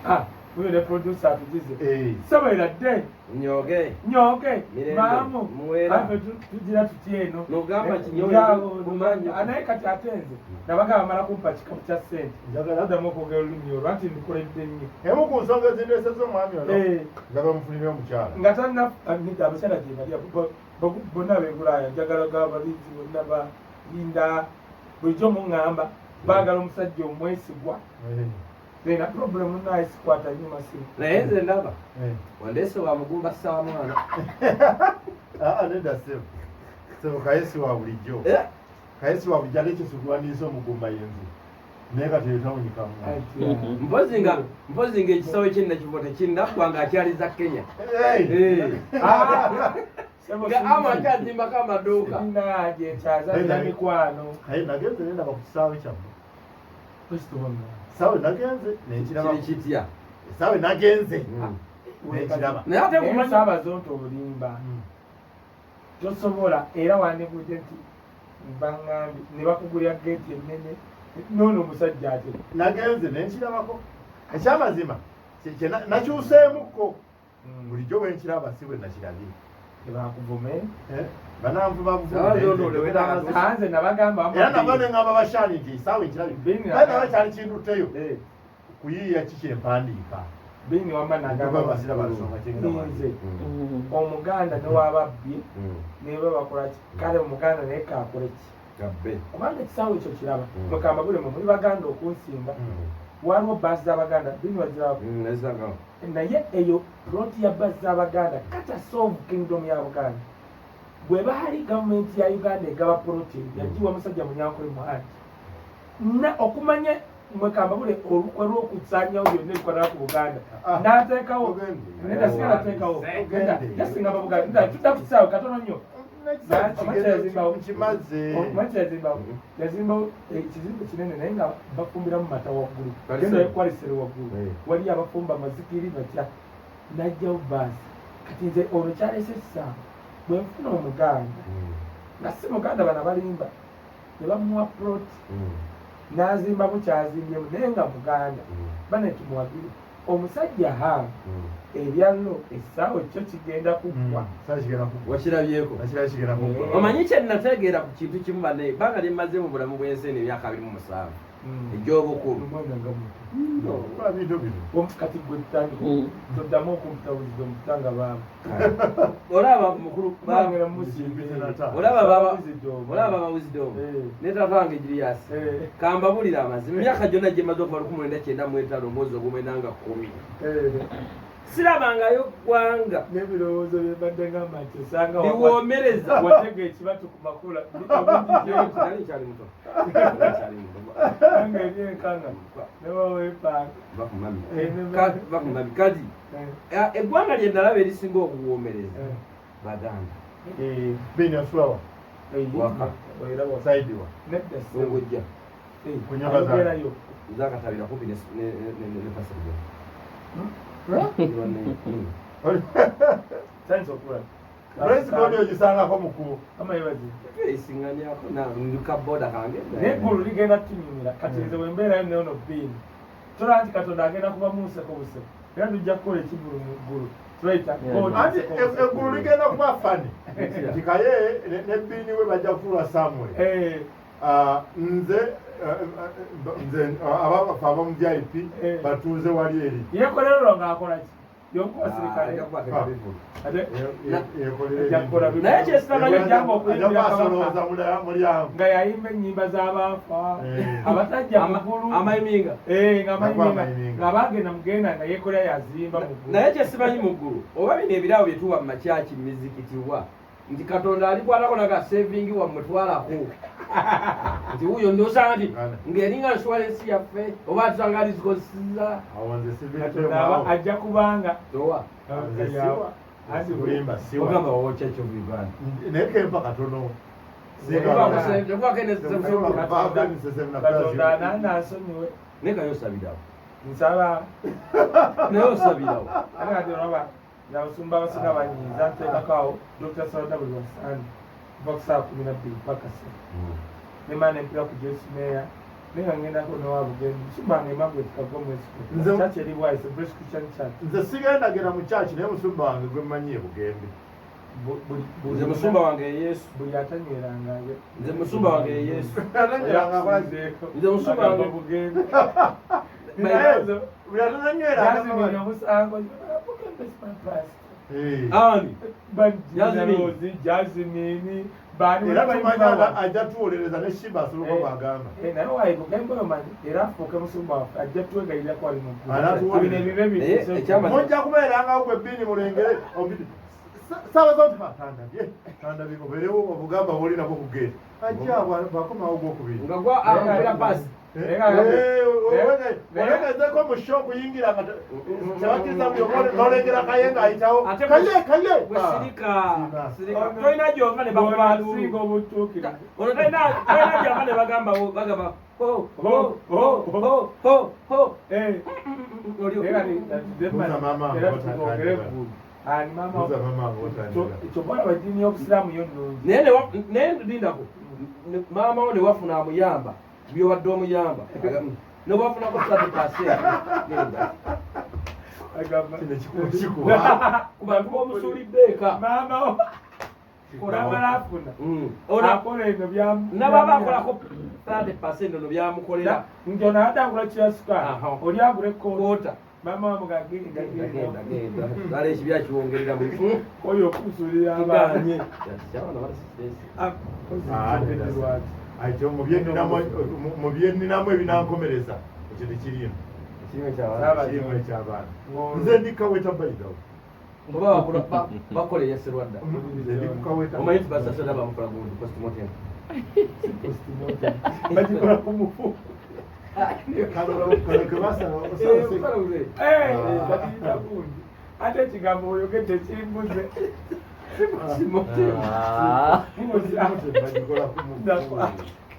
Ah, uyo ne producer atugize. Eh. Sabaira dde. Nyoge. Nyoge. Mirembe. Maamu. Muwera. Afe tugira tutya eno. Nogamba kinyowe kumanyo. Anaye kati atenze. Nabagamba amala kumpa kikapu kya ssente. Njagala Addamu okwogera olulimi olwo anti ndukoledde nnyo. Emu ku nsonga ezindeesezza omwami ono, Eh. njagala omufunire omukyala. Nga tanna abakyala gye bali bonna ab'ebulaaya njagala gababizi bonna balinda bulijjo muŋŋamba baagala omusajja omwesigwa. Eh. Nina problem naye sikwata nnyo masimu. Naye nze ndaba Eh. wandeese wa mugumba ssawa mwana. Ah, ah, nedda ssebo. Ssebo kaye si wa bulijjo. Eh? Kaye si wa bulijjo ate ekyo sikulwanirisa omugumba yenze. Naye kati eyo tawunyikamu. Mpozi nga ekisawo kye Nakivubo tekinnaggwa ng'akyaliza Kenya. Hey! Eh. Ah, Nga ama akyazimbako amaduuka. Sirina gye nkyaza nina mikwano. Kaye nagenze ne ndaba ku kisaawe kyammwe. Kristo wamma. Kisaawe nagenze ne nkiraba. Kiri kitya? Kisaawe nagenze ne nkiraba. Naye ate Naye kumanyi Ssaabazonto olimba. Tosobola era wandikudde nti baŋŋambye ne bakugulira geeti ennene noono omusajja ate. Nagenze ne nkirabako. Ekyamazima kye nakyuseemukko. Bulijjo bwe nkiraba si bwe nakirabye. Tebakuvume. Eh, bananvuma Ssaabazonto olewera buvume. Ah, nze nabagamba Era nava ne ŋŋamba Bashaani nti ekisaawe nkirabye. Bini Naye nawe kyali kindutteyo Eh, kuyiiya ki kye mpandiika. Bini wamma nagamba Ntuka basira bansonga kye ngenda nze wandiika. Omuganda newaaba abbye neba bakola ki kale omuganda naye kaakole ki Gabbe. kubanga ekisaawe ekyo kiraba mukamba buli mwe muli baganda okunsinga waliwo baasi z'abaganda bini waziraba Nezangawo. Naye eyo plot ya baasi z'abaganda kata solve kingdom ya Buganda bwe baali gavumenti ya Uganda egaba plot yagiwa musajja Munyankole Muhangi na okumanya mwekamba bule olukwe lw'okusaanyawo byonna ebikwatana ku Buganda Ah, n'ateekawo Ogende. neda singa nateekawo Ogende. neda jasinga Buganda neda tudda ku kisaawe katono nnyo. N'ekisaawe nkimaze. Omanyi kyeyazimbawo? Yazimbawo ekizimbe kinene naye nga bafumbiramu mata waggulu. Kwalisero. Genda kwalisero waggulu. Eh. Waliyo abafumba amazikiri batya najjawo baasi. Kati nze ono kyalese ekisaawe bwe nfuna Omuganda nga si Muganda bano abalimba ne bamuwa plot n'azimbamu kyazimbyemu naye nga Muganda bane tumuwagire omusajja Hamu ebyallo essaawa kyo kigenda kuggwa. Kisaawe kigenda kuggwa. Wakirabyeko. Nakirabye kigenda kuggwa. Omanyi kye nategeera ku kintu kimu banne ebbanga lye mmaze mu bulamu bw'ensi eno emyaka 27 egy'obukulu. Omwana nga muto. Kola bintu bino. Kati gwe tutandika toddamu okumpita wisdom kutanga baaba. Olaba mukulu Mwangera musimbe. Olaba baba Wisdom. olaba baba wisdom Eh. ne taata wange Julius. Eh. Kambabulira amazima emyaka gyonna gye mmaze okuva 1995 omwezi ogw'omwenda nga 10. Eh. Sirabangayo ggwanga N'ebirowoozo bye mbadde ngamba nti osanga liwoomereza. watega ekibatu ku makula. Nali nkyali muto. Nali nkyali muto. Nga eri enkanga ne baweepanga. Va ku mami. Eh, ne Va ku mami. Kati Eh. eggwanga lye nalaba erisinga okuwoomereza Eh. Baganda. Eh. Bini osulawa. Eh. Waka. Era waka. Saidi wa. Nedda ssebo. Lungujja. Eh, Ku nyoka zange. ayogerayo. Nze akatabira kumpi ne Pastor. Tayinza okulaba. Praise God ogisangako mukulu. Ama yebaze. Tweyisiŋŋanyako nduka boda kange. Naye eggulu ligenda tunyumira kati nze bwe mbeerayo neono bbiini tolaba nti Katonda agenda kuba munseko buseko era tujja kukola ekivvulu mu ggulu tubayita God Anti nseko buseko. eggulu ligenda kuba fani. Nti kaye ne bbiini we bajja kutuula somewhere. Eh, Ah, nze eh, nze abafe abamu VIP Eh. batuuze wali eri. Yekolera olwo ng'akola ki? Y'omu basirikale. Ajja kubateeka bivvulu. Ate Yekolera Ajja kukola ebintu. Naye kyesitamanyi Ajja okuyimbira Ajja Kabaka. kubasolooza mulyango. Nga yayimba ennyimba z'abaafa Eh. abatajja mu ggulu. Amayiminga. Eh, nga Nakuba amayiminga. amayiminga. Nga bagenda mugenda nga yekolera yazimba mu ggulu. Naye kyesimanyi mu ggulu oba bino ebirabo bye tuwa mu makyaki mu mizikiti wa nti Katonda alikwatako naga sevingi wammwe twalako nti wuuyo ndosanga nti ng'eringa nsuwalensi yaffe oba atusanga alizikozeseza. Awo nze sivire Katonda aba ajja kubanga towa Nze siwa. Kulimba siwa. Ogamba wawa Church of Uganda. Naye kempa katono. Katonda anaana asonyiwe. Naye kaye osabirawo. Nsaba. Naye osabirawo. Ate kati olaba abasumba abasinga banyiiza nteekako awo Dr. Sawada buli wasande kuva ku ssaawa 12 paka 3 nemala nempira ku Joyce Meyer. Naye nga ngendako nowa Bugembe, musumba wange Margaret Kagwa Mwesigwa. Church eri Bwaise, Grace Christian Church. Nze sigendagenda mu church, naye musumba wange gwe mmanyi e Bugembe. Nze musumba wange ye Yesu. Buli atanyweranga Nze musumba wange ye Yesu. Atanyweranga akola ki? Nze musumba wange Bugembe. Naye buli atanyweranga Jasmine omusango. Bugembe is my pastor. Ani? Jasmine, Jasmine, bani Era tumanya ajja tuwolereza ne Shiba asobola kuba bw'agamba. Naye wayi Bugembe oyo manyi era afuuke musumba waffe, ajja twegayirirako ali mu ggulu. Anatuwolereza. Bino ebibe Naye bituuse. Mujja kubeerangawo gwe bbiini mulengere saabaza nti tandabye tandabye obeerewo obugamba bw'oli nabwo ku geeti ajja bw'akomawo ogwokubiri. Nga gwa amubeera paasi. Olegezeko mu sho okuyingira nga tebakkiriza buli omu n'olengera Kaye ng'ayitawo. Ate Kaye Kaye. Gwe sirika. Sirika. Sirika. Tolina gy'ova ne bakuba Singa nduulu. obutuukirivu. Ono tolina gy'ava ne bagamba bagamba ho ho ho ho ho ho. Oli Naye kati, Buuza maama wange era otandika. twogere eggulu. Ani maama Buuza maama wange otandika. Kyova olaba eddiini y'Obusiraamu yo nnungi. Naye naye lindako. Maama wo ne wafuna amuyamba byobadde omuyamba ne wafunako 30%. Genda. Agamba Kino kikuba. Ku bantu b'omusuulidde eka. maama wo namala afuna Ono akola ebyo nababa akolako 30% ono byamukolera. Nti ono atangula kya sukaali, oli agula ekkooti. Koota. Maama wa muga genda Genda genda. genda. Lala ekibya kiwongerera mu. Oyo okusuulira abaana. Tuganye. Abaana bali stress. Ah, Ekyo mu bye nninamu ebinankomereza ekyo tekiriimu. Ekirime ky'abaana. Kirimu eky'abaana. Nze ndi Kaweta by the way. Oba bakola eya Serwadda. Nze ndi ku Kaweta. Omanyi nti basasula bamukola gundi postmortem. Bagikola ku mufu. Kano ke basala osala Bagiyita gundi. Ate ekigambo oyogedde kimbuze. Postmortem. bagikola ku mufu.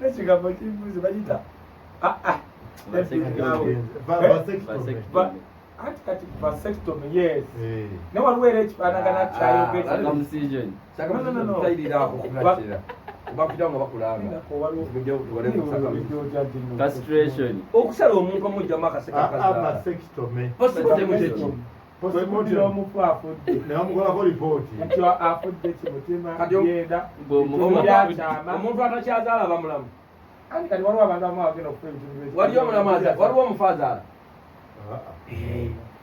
N'ekigambo kimbuze bagiyita Vasectomy. Anti kati vasectomy, yes. Ne waliwo era ekifaanagana kyayogedde. Circumcision. No, no, no. Tayiriraako okugatira. Bakuyitawo nga bakulanga. Castration. Okusala omuntu omugyamu akaseke akazaala. Vasectomy. Postmortem kyeki? Kwekudira omufu afudde. Ne bamukolako lipooti. Nti afudde kimutima Kati byenda Bw'omufu byakyama. Omuntu atakyazaala aba mulamu. Anti kati waliwo abantu abamu abagenda okufa ebitundu Waliyo omulamu azaala, waliwo omufu azaala.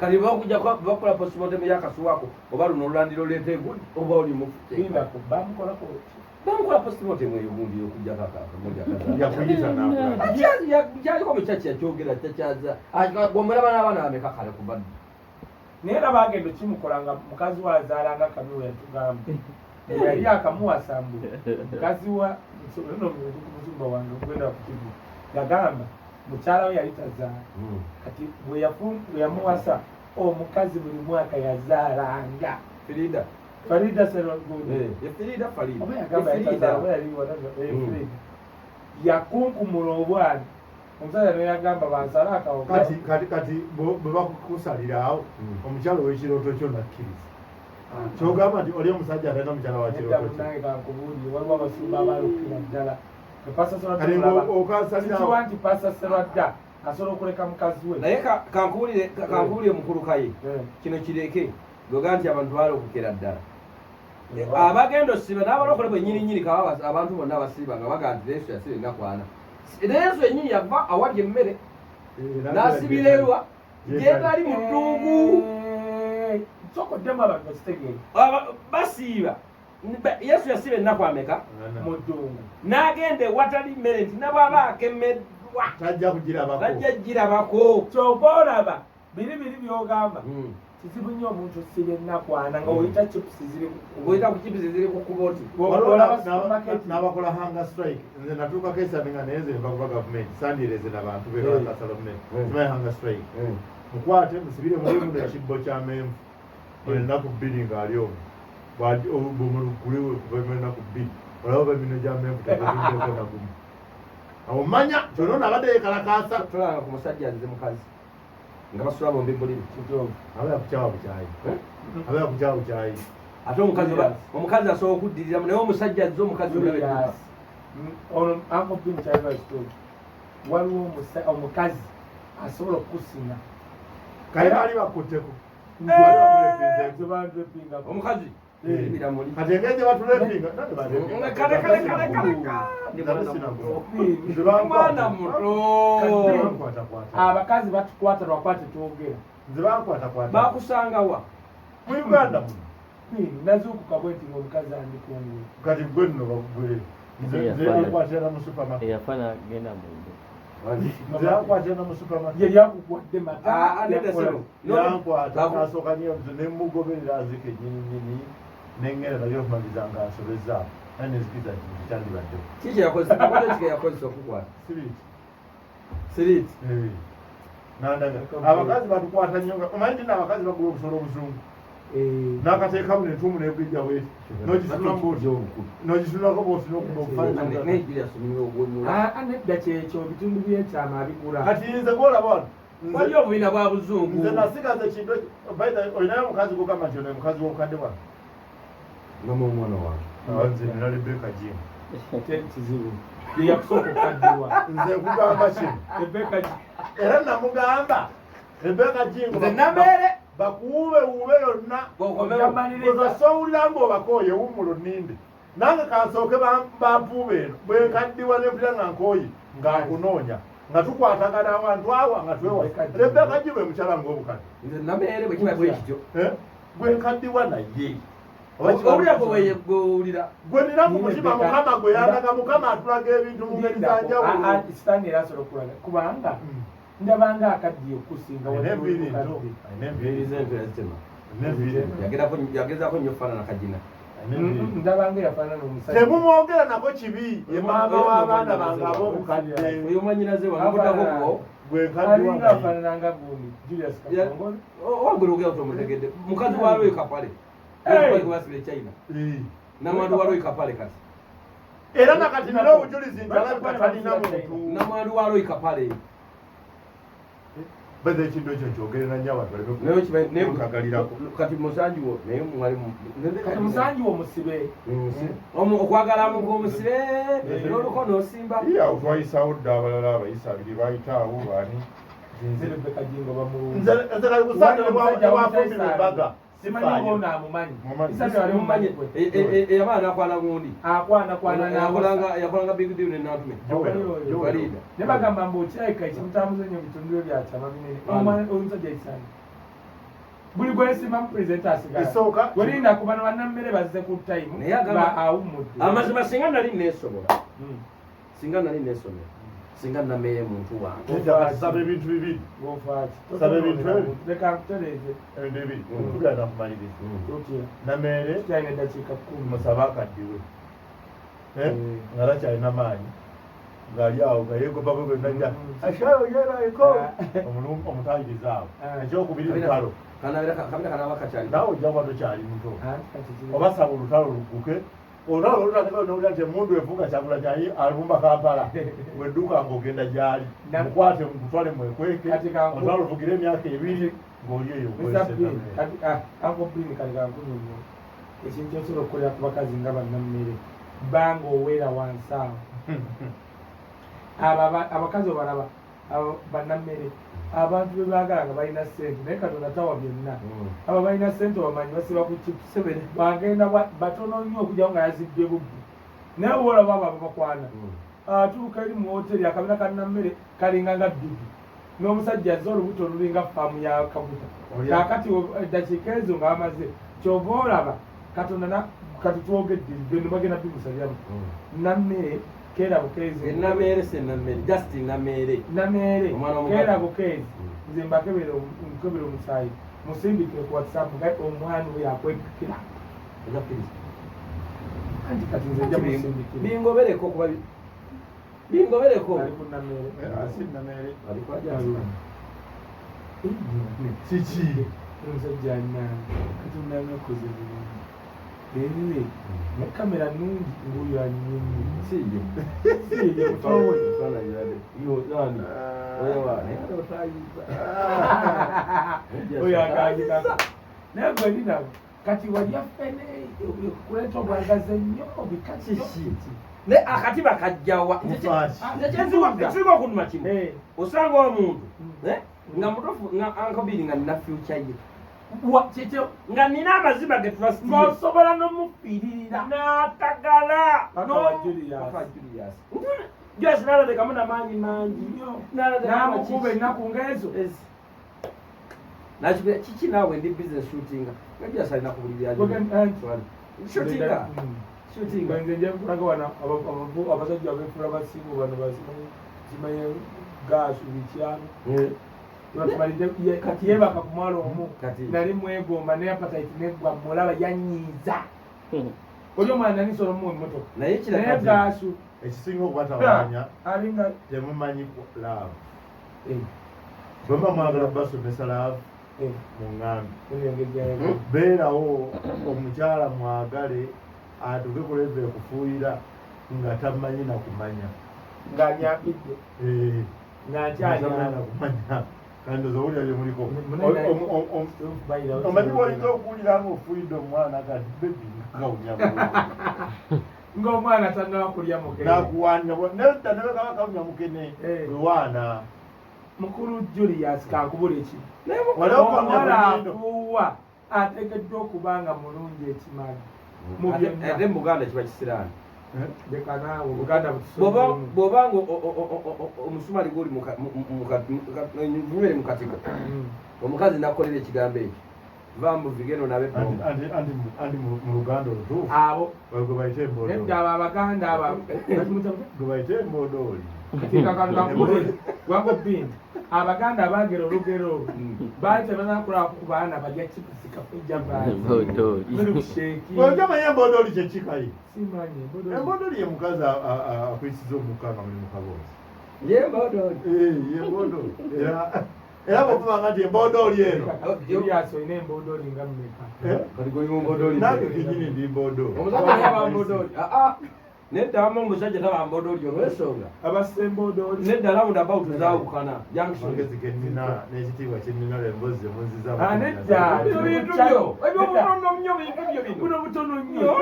Kati bakujja bakola postmortem y'akasuwako oba luno olulandiro oleeta egundi oba oli mufu. Lindako bamukolako ki? Bamukola postmortem eyo gundi y'okuggyako akagundi akazaala. Yakuyita n'akulanga. Kyaliko mu kyaki yakyogera takyaza. Gwomulaba n'abaana bameka kale kuba Naye era bagenda okimukola nga mukazi we azaala nga Kamiwe yatugamba. Yali akamuwasa mbu mukazi wa no musumba wange ogenda ku kivu yagamba mukyala we yali tazaala. Kati bwe yamuwasa omukazi buli mwaka yazaalanga. Firida. Farida Serungundi. Ye Firida Farida. Oba yagamba Ye yali Firida. tazaala oba yali whatever, Farida. Yakunkumula obwana. Omusajja ne yagamba bansale akawuka. Kati kati kati bwe bakusalira awo omukyala ow'ekirooto kyo nakkiriza. Kyogamba nti oli omusajja atalina mukyala wa Nedda kirooto kye. munnange kankubuulire, waliwo abasumba abalukira ddala. Pastor Serwadda Kati mulaba. okasalira Sikiwa nti Pastor Serwadda asobola okuleka mukazi we. Naye kankubuulire mukulu Kaye. Kino kireke. Goga nti abantu balokokera ddala. Abagenda osiba n'abalokole bennyini nnyini kaba abantu bonna abasiiba nga bagamba nti Yesu yasiba ennaku ana. Yesu yennyini yava awali emmere n'asibira erwa gyetali mu ddungu. Sooka oddemu abantu bakitegeere. Basiiba. Yesu yasiba ennaku ameka? Mu ddungu. N'agenda ewatali mmere nti ne bw'aba akemeddwa Tajja kugirabako. tajja kugirabako. Ky'ova olaba biri biri by'ogamba. Kizibu nnyo omuntu osiba ennaku ana nga oyita chips ziri ku kkubo. Oyita ku chips ziri ku kkubo oti. Waliwo Olaba supermarket. n'abakola hunger strike. Nze natuukako esande nga naye nze nva kuba gavumenti sandiereze n'abantu be bakasala munene. Simanyi hunger strike. Mukwate musibire mulimu ekibbo kya menvu. Buli ennaku bbiri ng'ali omwo. Bw'omuluguliwe kuva ennaku bbiri. Olaba oba eminwe gya menvu tegutuddeko na gumu. Awo manya kyonna ono abadde yeekalakaasa. Tolanga ku musajja nze mukazi nga basula bombi bulimi. Aba yakukyawa bukyayi. Aba yakukyawa bukyayi. Ate omukazi asobola okuddiriramu naye omusajja azze omukazi Julius. Ono Uncle Pin kyaliba kituufu. Waliwo omukazi asobola okukusina. Kale bali bakutteko. Omukazi kati engeri gye batulepinga mwana muto. Abakazi batukwata lwakuba tetwogera. Nze bankwatakwata. Bakusangawa? Mu Uganda muno. Nazuukuka bwe nti ng'omukazi andi kungulu. Kati gwe nno bakugwe. Nze nkwatira mu supermarket. Eyafaana genda mu Nze yankwatira na mu supermarket. Ye yakuwadde mata. Yankwata nasooka nnyo nze ne mugoberera nzike nnyini nnyini ne ŋŋenda naye okumaliza nga nsobezza naye ne nzikiriza nti kyandibaddewo. Kiki kye yakozesa? Kiki yakozesa okukwata? Siriiti. Siriiti. Nandaga. Abakazi batukwata nnyo nga omanyi nti n'abakazi bagula obusolo obuzungu. N'akateekamu n'entuumu n'egwijja bweti. N'ogisitulamu bw'oti. N'ogitunulako bw'oti n'okuba obufaananyi. Naye Julius omunywa ogwemula. Nedda kyekyo ebitundu by'ekyama abigula. Kati nze gw'olaba wano. Waliyo obubina bwa buzungu. Nze nasigaza ekintu olinayo omukazi gw'ogamba nti ono mukazi w'obukadde bwange. Ngamba omwana wange. Nze nina Rebecca Jim. Kizibu. Ye yakusooka okukaddiwa. Nze nkugamba kino. Rebecca Jim. Era namugamba Rebecca Jim. Nze Nameere. Bakuwuube wuube yonna. Osowulira ng'obakooye wummula onninde. Nange kansooke bampuube eno. Bwe nkaddiwa ne mpulira nga nkooye nga nkunoonya. Nga tukwatagana awantu awa nga twewasa. Rebecca Jim mukyala ng'obukadde. Nze Nameere bwe kiba bwe kityo. Gwe nkaddiwa naye. Owulira gwe gwewulira. Gwe nina ku mutima Mukama gwe yandaga Mukama atulaga ebintu mu ngeri za njawulo. Sitaani era asobola okulaga kubanga ndabanga akaddiye okusinga Yagezaako nnyo okufaanana Kagina. Ndabanga yafaanana omusajja. Temumwogera nako kibi. Ye maama w'abaana bange ab'obukadde. Oyo mwannyinaze wange muddako gwo. Gwe nkaddiwa naye. Afaanana nga gundi Julius Katongole. Wagwe lwogera tomutegedde. Mukazi wa Roy Kapale. Basibira China. Namwandu wa Roy Kapale kati. Era nakati nina obujulizi nti alabika talina muntu. Namwandu wa Roy Kapale. Baze ekintu ekyo nkyogere na nnyo abantu baleme kukagalirako. Kati musanji wo naye mwali kati musanji wo musibe. Okwagala omusibe n'olukono osimba. Iya twayisaawo dda abalala abayisa abiri bayitaawo baani. Nze Rebecca Jingo bamulungi. Nze kali kusanga ne bwafumbirwa embaga. Simanyi ono amumanyi. Eyamala n'akwana gundi. Akwana Yakolanga big deal ne Nantume. Ne bagamba mbu okirabika ekimutambuza ennyo bitundu bye bya kyama binene. Omusajja Isani. Buli gwe nsiima mu pulezidenti asigala. Welinda ku bano bannammere bazze ku tayimu nga awummudde. Amazima singa nali neesobola. Singa nali neesomera. Singa Nameere muntu wange. Saba ebintu bibiri. Saba ebintu bibiri. Leka nkutereeze. Ebintu bibiri. Tugenda kumaliriza. Nameere tukyalina eddakiika 10. Musabe akaddiwe. Nga takyalina maanyi. Ng'ali awo nga yeegoba bwe bwe najja. Ashayo yerayiko. Omutayiriza awo. Ekyokubiri lutalo. Kabira kanaaba kakyali. Naawe ojja kuba tokyali muto. Oba saba olutalo lugguke. Olutalo olutandika n'owulira nti emmundu evuga Kyagulanyi ayi alumba Kampala. Wedduka ng'ogenda gy'ali. Mukwate mukutwale mwekweke. Olutalo luvugire emyaka 2 ng'oli eyo okwesa. Uncle Bini kati kankunyonyola. Ekintu ky'osobola okukolera ku bakazi nga bannammere banga oweera wansi awo. Abakazi obalaba bannammere abantu be baagala nga balina ssente naye Katonda tawa byonna. Abo balina ssente obamanyi basiba ku chips bagenda batono nnyo okujjawo nga yazibbye bubbi. Naye bw'olaba abo ababakwana atuuka eri mu wooteeri akabina ka nnammere kalinga nga ddudu n'omusajja azze olubuto olulinga faamu ya kaguta. Kaakati eddakiika ezo nga bamaze ky'ova olaba Katonda kati twogedde bino bagenda bimusaliramu. Nammere keera bukeezi. Nameere si Nameere, just Nameere. Nameere keera bukeezi. Nze mbakebera omusaayi musindike ku WhatsApp nga omwana oyo akwepikira. Anti kati nze nja musindikira. Bingobereko kuba bingobereko. Ali ku Nameere. Si Nameere. Ali kwa Kiki? Omusajja annange Katonda anakoze bulungi. Ne kamera nnungi ng'oyo anyumye. Si ye. Si ye mutowe. Oyo agagirako. Naye gwe nina kati walya ffene kuleeta obwagazi ennyo bika Kiki? Naye akatiba kajjawa? Mufaaki. Nze kyensinga okunuma kimu, osanga omuntu nga mutuufu, nga ankobiri, nga nina future ye, Kyekyo. Nga nina amazima ge trust. Ng'osobola n'omufiiririra. N'atagala. Paka wa Julius. Paka wa Julius. Julius n'alatekamu namaanyi mangi. N'amukuba ennaku ng'ezo. Nakibira kiki naawe, ndi business shootinga, nga Julius alina ku buli shootinga shootinga. Nze nja kulaga wano abasajja abeefula basimu bano, basimanye gaasu bikyano. Batumalidde kati, yeebaka ku mwalo omu. Kati. Nali mwegomba ne appetite neggwa, mulaba yanyiiza oli omwana, nali nsobola omuwa emmotoka. Naye Naye kiraka gaasu. Ekisinga okubatawaanya, alinga temumanyi love. Bwemba mwagala kubasomesa love, muŋŋambe. Beerawo omukyala mwagale atuuke ku level ekufuuyira nga tamanyi nakumanya. Ng'anyampidde. Nga Nga tamanyi nkyali nakumanya, kandi oza owulira byemuliko. Munene. Omanyi bwoyinza okuwulira nga ofuuyidde omwana kati baby kawunya Ng'omwana tannaba kulya mukene. Nakuwanya nedda, nebekaba kawunya mukene. Wewaana. Mukulu Julius, kankubula eki. Wali okamya Omuwala ku nnyindo. afuuwa ateekeddwa okuba nga mulungi ekimala mu Ate byonna. mu Buganda kiba kisiraani. Leka naawe, Buganda Bw'oba butusonyiwemu. Bw'oba nga omusumali guli nywere mu katiko, omukazi nakukolera ekigambo ekyo, va muvigeno nabe. Anti- anti- anti- anti mu Luganda olutuufu Abo gwe bayita nedda, embodooli. abo Abaganda aba Gwe bayita embodooli. Gwako bindi, Abaganda abagera olugero olwo baali tebanakulako ku baana balya chipusi, kafe, javasi, milkshake. Ojja manya embodooli kyekikayi. Simanyi embodooli. Embodooli ye mukazi akuyisiza omukka nga muli mu kaboozi. Ye embodooli. Eh, ye embodooli, era bwokubanga nti embodooli eno. Julius, olina embodooli nga mmeka? Eh? Kati gwe mbodooli. Nange kenyini ndi mbodooli. Omusajja naye aba mbodooli. Aa, nedda, wamu omusajja taba mbodooli olw'ensonga Abassa embodooli. Nedda, round about zaawukana, junction. Amagezi gennina n'ekitiibwa kyennina, emboozi zemunziza. Ah, nedda. Ebyo bintu byo ebyobutono nnyo, bintu byo bino. Buno butono nnyo.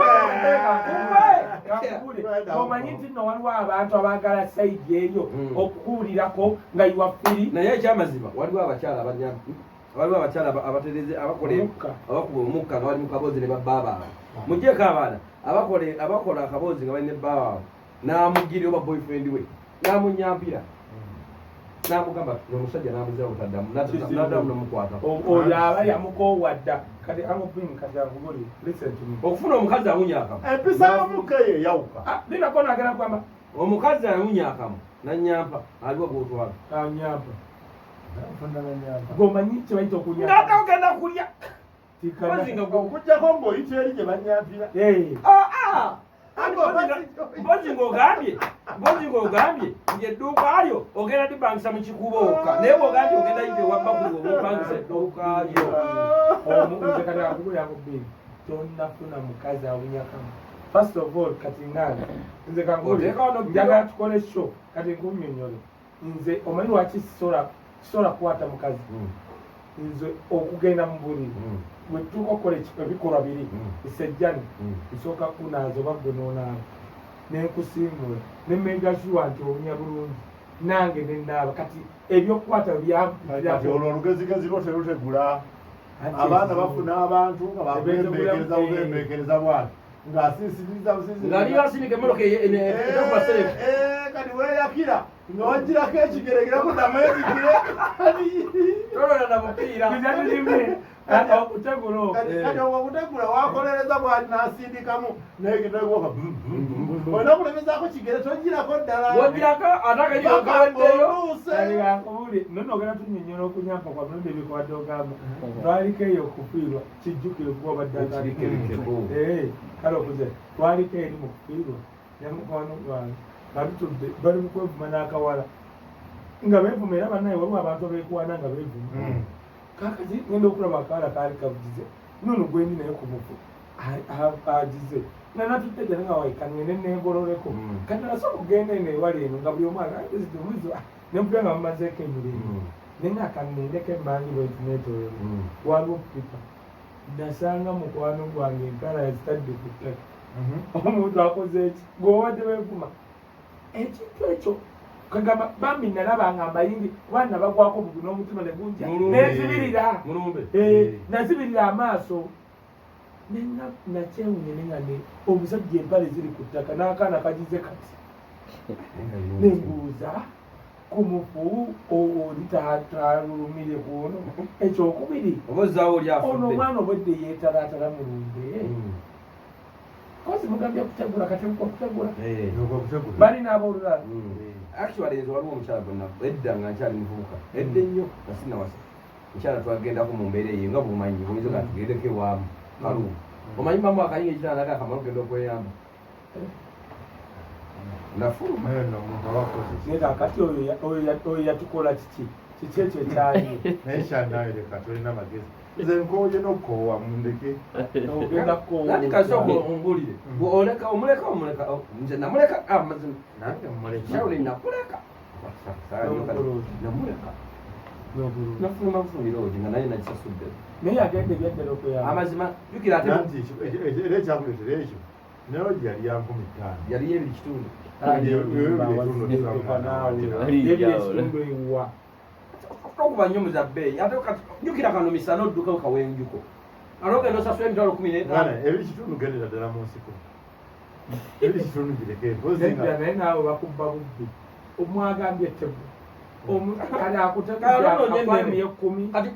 Kankubule. Omanyi nti nno waliwo abantu abaagala side eyo okukuwulirako nga you are free. Naye ekyamazima, waliwo abakyala waliwo abakyala abatereze, abakola Omukka. Abakuba omukka nga bali mu kaboozi ne babba abaana. Mugyeko abaana abakola akaboozi nga bali ne bba waabwe, n'amugira oba boyfriend we n'amunyampira n'amugamba omusajja n'amuzira butaddamu, Kizibu. n'addamu nomukwata. Oyo aba yamukoowa dda. Kati Uncle Pin, kati ankubulire, listen to me. Okufuna omukazi awunya akamu. Empisa y'omukka eyo eyawuka. Ah, linako nagenda kugamba. Omukazi awunya akamu nanyampa, aliwo gwotwala. Anyampa gwomanyi kyebayita okunyampa? Ng'ate ogenda kulya. Mpozi nga Okugjako ng'oyita eri gye banyampira. Ah, ah! Mpozi ng'ogambye nti edduuka lyo ogenda dipangisa mu kikubo wokka, naye bw'ogambye ogenda yita ewa bakuli oba opangisa edduuka lyo. Nze kati akubulira ku bbiri, tonnafuna mukazi awunyakamu. First of all, kati ngange nze kankubulire, Oteeka wano njagala tukole show, kati nkunnyonnyole. Nze omanyi lwaki sisobola kukwata mukazi? Nze okugenda mu buliri, bwe tutuuka okukola ebikolwa biri esejjani, nsooka kunaaza oba gwe n'onaaba, nenkusiimula, ne make sure nti owunya bulungi, nange nenaaba. Kati ebyokukwata Kati olwo olugezigezi lwo terutegula abaana, bafuna abantu nga babembekereza bubembekereza bwati ng'asiisiriza busiisiriza. Ng'ali asindika emmotoka etakuba serefu. Kati weeyakira nga wagirako ekigeregerako namwezigire. Tolona na mupiira. Okutegula okwo. Kati obwo okutegula wakolereza bwati n'asindikamu negetegoka, olina okulemezaako kigere, togirako ddala. Wogirako ate akanyiro kawaddeyo. Kankubuli nono, ogenda tunnyonnyola okunyampa kwa mirundi ebikwadde, ogamba twaliko eyo okufiirwa, kijjukire kuba obadde. Kale okuze twaliko eri mu kufiirwa ne mukwano gwange, nga tutudde bali mu kwevuma n'akawala nga beevuma, era bannaye waliwo abantu abeekwana nga beevuma. Kakati ngenda okulaba akawala kaali kavugize nono gwendi naye ku mufu agize nga natudde gye nga waikangende negololeko. Kati nasooka okugenda eno ewali eno nga buli omu omuzi nempulira nga mumazeeko emirembe, naye nga kaŋŋendeko emmanju bwenti neetoolole, waliwo pipa, nasanga mukwano gwange empala yazitadde ku ttaka. Omuntu akoze eki gweobadde wevuma ekintu ekyo kagamba bambi nalaba nga mbayingi kuba nabagwako bugu n'omutima ne gunja nenzibirira nazibirira amaaso nakyewunya nenga ne omusajja empale ziri ku ttaka n'akaana kagize kati nembuuza ku mufu oli talulumire kuono ekyokubiri ono omwana obwedde yeetalaatala mulumbe kozi mugambye kutegula kati kutegula balina aboolulala. Actually nze waliwo omukyala gwe edda nga nkyali muvubuka edda ennyo nga sinnawasa mukyala twagendako mu mbeera eyo nga bw'omanyi oyinza nga tugendeko ewaamu kalubu omanyi mamu akayinga ekitanda naga akamala okugenda okweyamba nafuluma. Naye kakati oyo yatukola kiki kiki ekyo ekyaliwo? Naye kyanaye leka tolina magezi nze nkooye n'okukoowa mundeke. Ogenda kukoowa. Nati kasooka ombuulire oleka omuleka omuleka nze namuleka amazima nange mmuleka Shauli nakuleka namuleka nafuluma nfulumira ogi nga naye nagisasudde naye agenda ebyaddala okweyamba amazima jjukira ate nanti era ekyakuleetera ekyo naye ogi yali ya 5000 yali ebiri kitundu ekitundu ewa tokuba nnyo muzabbeeyi ate jjukira kano misana odduka kawenjuko ate ogenda osasula emitwalo 15 ebiri kitundu gendera ddala mu nsiko ebiri kitundu gireke mpozi nga naye naawe bakubba bubbi omwagambye tegu kale akuteguakwemu kati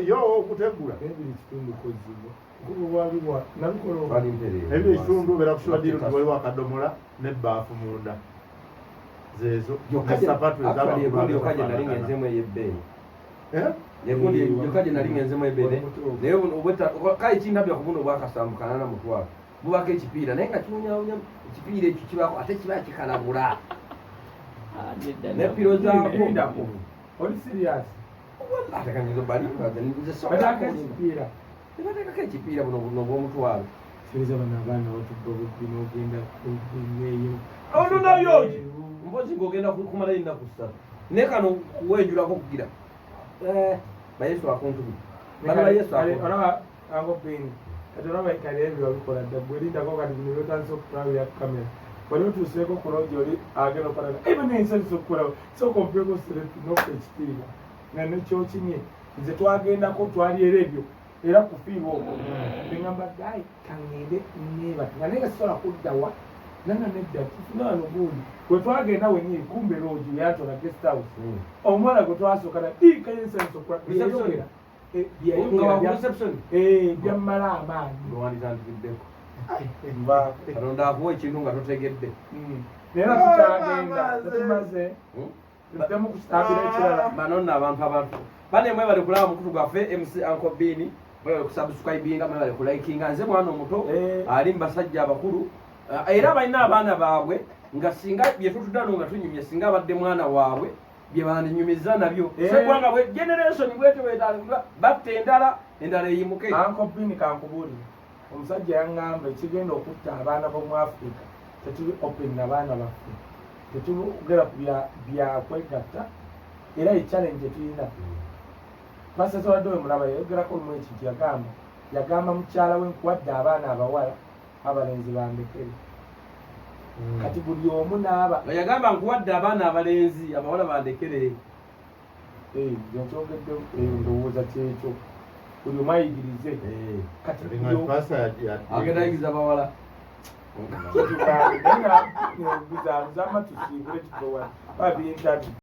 yo okutegula ebiri kitundu kozibwa kuba nabikola ebiri kitundu obeera kusuba ddiiro nti waliwo akadomola n'ebbaafu munda zeezo nesapatu ezaegundi yokka gye nali ngenzemu ey'ebbeeyi egundi yokka gye nali ngenzemu ebbeeyi naye kale kindabya ku buno obwakasanvu 800 bubako ekipiira naye nga kiwunyawunya ekipiira ekyo kibaako ate kiba kikalabula ne piro zaako oli serious ate kanyizo balimba nze bateekako ekipiira tebateekako ekipiira buno buno obw'omutwalo siriza bano abaana batubba bubbi n'ogenda eyo ono nayo mpozi ng'ogenda kumalayo ennaku 3 naye kano kuwenjulako kugira bayesu akuntumye bano bayesu olaba ango bini kati olaba kale ebyo babikola dda gwe lindako kati bino byotandise okukulabira kamera wali otuuseeko ku loogi oli agenda okukola ebyo nensanyusa okukulaba sooka ompeeko serepi n'okuwa ekitiibwa nga nekyokinye nze twagendako twali era ebyo era kufiirwa okwo neŋamba gayi kaŋŋende neebake nga naye nga sisobola kuddawa nanga nedda tufuna wano gundi bwe twagenda wenyini kumbe loogi weyatola guest house omuwala gwe twasooka na kayensanyusa okukola byeyayogera byammala amaanyi wanditandikiriddeko Katonda akuwa ekintu nga totegedde naye tukyagenda tetumaze tuddemu kukitambira ekirala bano nno abantu abantu bane mwebale kulaba mukutu gwaffe MC Uncle Bean mwebale kusubscribinga mwebale kulikinga nze mwana omuto ali mu basajja abakulu era balina abaana baabwe nga singa bye tutudda no nga tunyumye singa abadde mwana waabwe bye bandinyumiza nabyo seggwanga bwe generation bwetyo bwetandikira batta endala endala eyimuke. Uncle Bean kankubuulire omusajja yaŋŋamba ekigenda okutta abaana b'omu Africa tetuli open n'abaana baffe tetugera ku byakwegatta era ye challenge etulina. Pastor Wadde oyo mulaba yayogerako olumu ekintu yagamba mukyala we nkuwadde abaana abawala abalenzi bandekere kati buli omu n'aba yagamba nkuwadde abaana abalenzi abawala bandekere nkyogedde ndowooza kyekyo buli omu ayigirize kati agenda ayigiriza bawala tugambe naye nga buzaabuza amatusiibule tutowa babintabi.